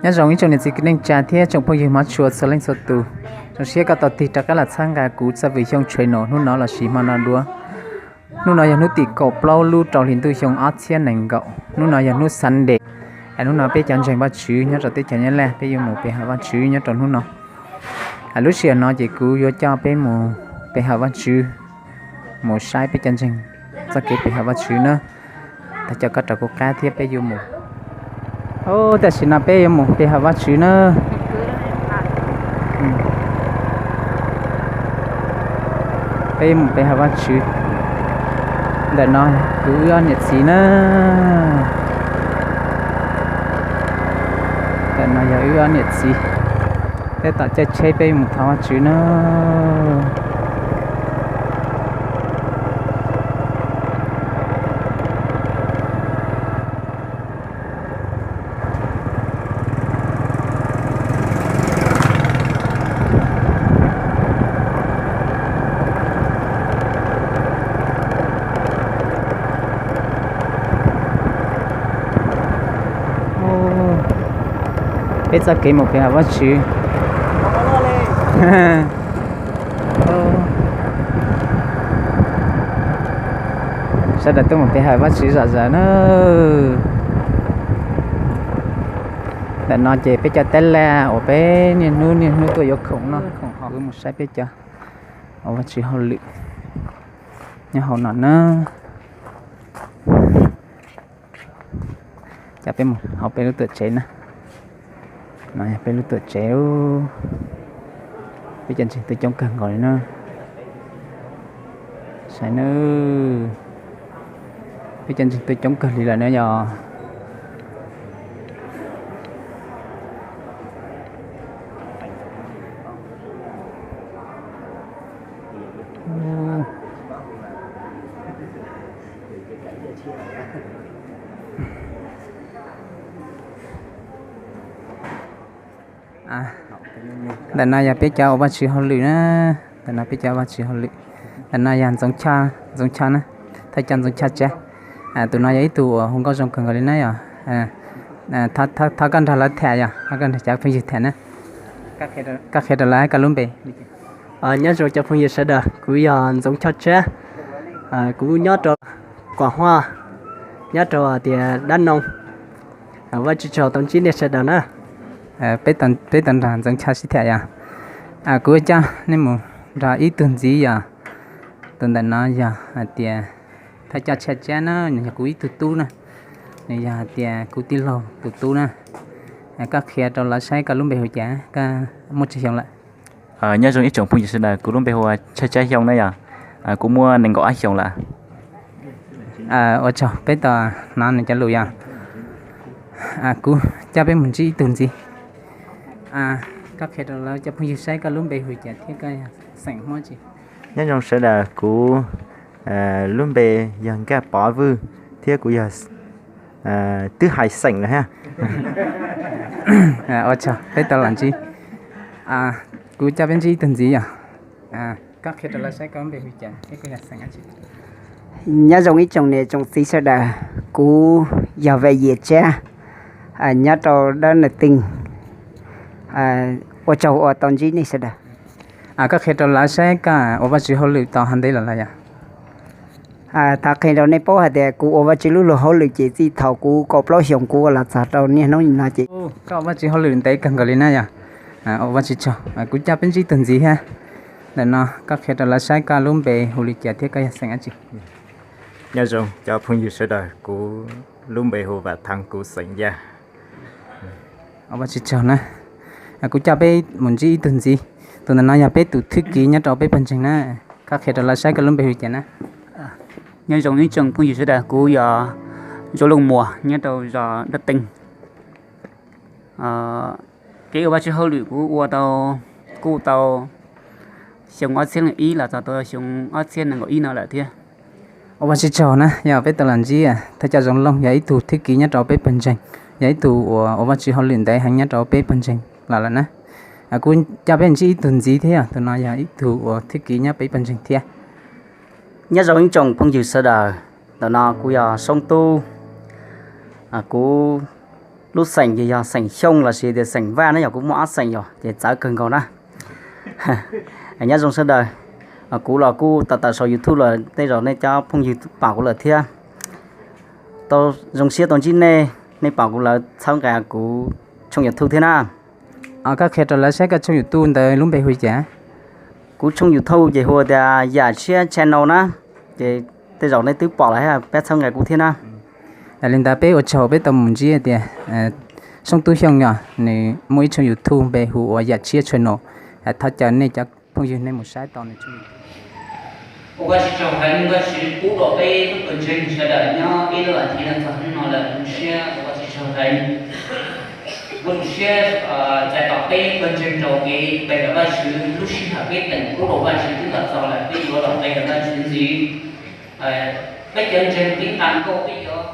Nyob zoo ib tsoom niam txiv kwv tij neej tsa thiab tsoom phooj ywg hmov tshua txhua leej txhua tus. Zoo siab koj tau tig rov qab los txhawb nqa kuv Txawj Vwm Xyooj Channel hnub no lossis hmo no dua. Hnub no yog hnub tim kaum plaub lub rau hli ntuj xyoo ob txhiab nees nkaum, hnub no yog hnub Sunday. Hnub no peb cov ntseeg Vajtswv nyob rau teb chaws Nyab Laj peb yuav mus pe hawm Vajtswv nyob rau hnub no. Lub sij hawm no ces kuv yuav coj peb mus pe hawm Vajtswv, mus saib peb cov ntseeg txoj kev pe hawm Vajtswv na. Thov caw koj rau kuv qab thiab peb yuav mus. Tam sim no peb yuav mus pe hawm Vajtswv na. Peb yuav mus pe hawm Vajtswv. Ntawm no kuv wb ob niam txiv na. Ntawm no yog wb ob niam txiv. Peb tom caij tsheb peb yuav mus thov Vajtswv na. Peb txoj kev mus pe hawm Vajtswv. Sawv daws tuaj mus pe hawm Vajtswv zom zaws na. Ntawm no ces peb cov tab laj uas peb niaj hnub niaj hnub tuaj yuav khoom noj khoom haus, mus saib peb cov ua Vajtswv hauj lwm nyob hauv no na. Coj peb mus hauv peb lub tuam tsev na. No yog peb lub tuam tsev. Peb cov ntseeg tuaj coob kawg nkaus li na. Saib na, peb cov ntseeg tuaj coob kawg li lawm na yog. Ntawm no yog peb cov ua Vajtswv hauj lwm na. Ntawm no peb cov ua Vajtswv hauj lwm. Ntawm no yog Ntxoov Choj, Ntxoov Choj na, thawj coj Ntxoov Choj Tsab. Tus no yog ib tug uas hu nkauj zoo kawg nkaus li na yog. Thov koj nrog lawv tham yog, thov koj nrog cov phooj ywg tham na. Koj qhia rau lawv koj lub npe. Nyob zoo cov phooj ywg sawv daws, kuv yog Ntxoov Choj Tsab. Kuv nyob rau Kom Huaj, nyob rau tias Dab Noo. Ua Vajtswv tsaug tau ntsib nej sawv daws na. Peb tau nrog Ntxoov Choj sib tham yog. Kuv coj nej mus nrog ib tug ntxiv yog. Tus ntawm no yog hais tias thawj coj Chaj Tsab na, nws yog kuv ib tug tub na. Nws yog hais tias kuv tij laug tus tub na. Koj qhia rau lawv saib koj lub npe hu cas, koj muaj tsawg xyoo lawm? Nyob zoo ib tsoom phooj ywg sawv daws, kuv lub npe hu ua Chaj Tsab Xyooj na yog. Kuv muaj nees nkaum ob xyoos lawm. Ua tsaug peb tau hnov nws cov lus yog. Kuv coj peb mus ntsib ib tug ntxiv. Koj qhia rau lawv cov phooj ywg saib koj lub npe hu cas thiab koj yog xeem Hmoob tsi? Nyob zoo sawv daws, kuv lub npe yog Nkaj Pov Vwj thiab kuv yog, twb hais xeem lawm thiab. Ua tsaug peb tau los ntsib. Kuv coj peb ntsib ib tug ntxiv yog. Koj qhia rau lawv saib koj lub npe hu cas thiab koj yog xeem dab tsi? Nyob zoo ib tsoom niam tsoom txiv sawv daws, kuv yog Vam Yias Tsab, nyob rau Dab Nws Teej. Ua tsaug uas tau ntsib nej sawv daws. Koj qhia rau lawv saib koj ua Vajtswv hauj lwm tau hov ntev los lawm yog? Thov qhia rau nej paub hais tias kuv ua Vajtswv lub luag hauj lwm ces txij thaum kuv kaum plaub xyoos kuv ua los txog rau niaj hnub no ces. Koj ua Vajtswv hauj lwm ntev kawg nkaus li na yog. Ua Vajtswv tsaug, kuv coj peb ntsib ib tug ntxiv thiab. Ntawm no koj qhia rau lawv saib koj lub npe hu li cas thiab koj yog xeem dab tsi? Nyob zoo cov phooj ywg sawv daws, kuv lub npe hu Vam Theev, kuv xeem Yaj. Ua Vajtswv tsaug na. Kuv coj peb mus ntsib ib tug ntxiv. Tus ntawm no yog peb tus thwj kiv nyob rau peb pawg ntseeg na. Koj qhia rau lawv saib koj lub npe hu li cas na? Nyob zoo ib tsoom phooj ywg sawv daws, kuv yog Ntsuab Looj Muas nyob rau zos Dab Teej. Kev ua Vajtswv hauj lwm kuv ua tau, kuj tau xyoo ob txhiab leej ib los txog tau xyoo ob txhiab nees nkaum ib no lawm thiab. Ua Vajtswv tsaug na, yog peb tau los ntsib thawj coj Zoo Looj, yog ib tug thwj kiv nyob rau peb pawg ntseeg, yog ib tug uas ua Vajtswv hauj lwm ntev heev nyob rau peb pawg ntseeg los lawm na. Kuv coj peb ntsib ib tug ntxiv thiab, yog tus no yog ib tug uas thwj kiv nyob peb pawg ntseeg thiab. Nyob zoo ib tsoom phooj ywg sawv daws, ntawm no kuv yog Soob Tub. Kuv lub xeem ces yog xeem Xyooj lossis tias xeem Vaj na, yog kuv muaj ob xeem yog ces txawv kawg nkaus na. Nyob zoo sawv daws, kuv los kuj tawm tawm saum YouTube lawm, tej zaum nej cov phooj ywg pom kuv lawm thiab. Tau zoo siab tau ntsib nej, nej pom kuv lawm txhawb nqa kuv tshooj YouTube thiab na. Koj qhia rau lawv saib koj tshooj YouTube ntawd lub npe hu li cas? Kuv tshooj YouTube ces hu tias Yam Tshiab Channel na, ces tej zaum nej twb pom lawm, peb txhawb nqa kuv thiab na. Yog li ntawd peb ua tsaug peb tau mus ntsib tias Soob Tub Xyooj no nws muaj ib tshooj YouTube npe hu ua Yam Tshiab Channel, thov caw nej cov phooj ywg nej mus saib tau nws tshooj YouTube. Ua Vajtswv tsaug heev, Vajtswv pub rau peb lub pawg ntseeg sawv daws nyob ib lub as thiv no txog hnub no lawm, zoo siab ua Vajtswv tsaug heev. Kuv zoo siab txais tos peb pawg ntseeg rau kev pe hawm Vajtswv, lub sij hawm peb teem pub rau Vajtswv twb los txog lawm, peb yuav los pe hawm Vajtswv ntxiv. Peb cov ntseeg peb nqa nkauj peb yuav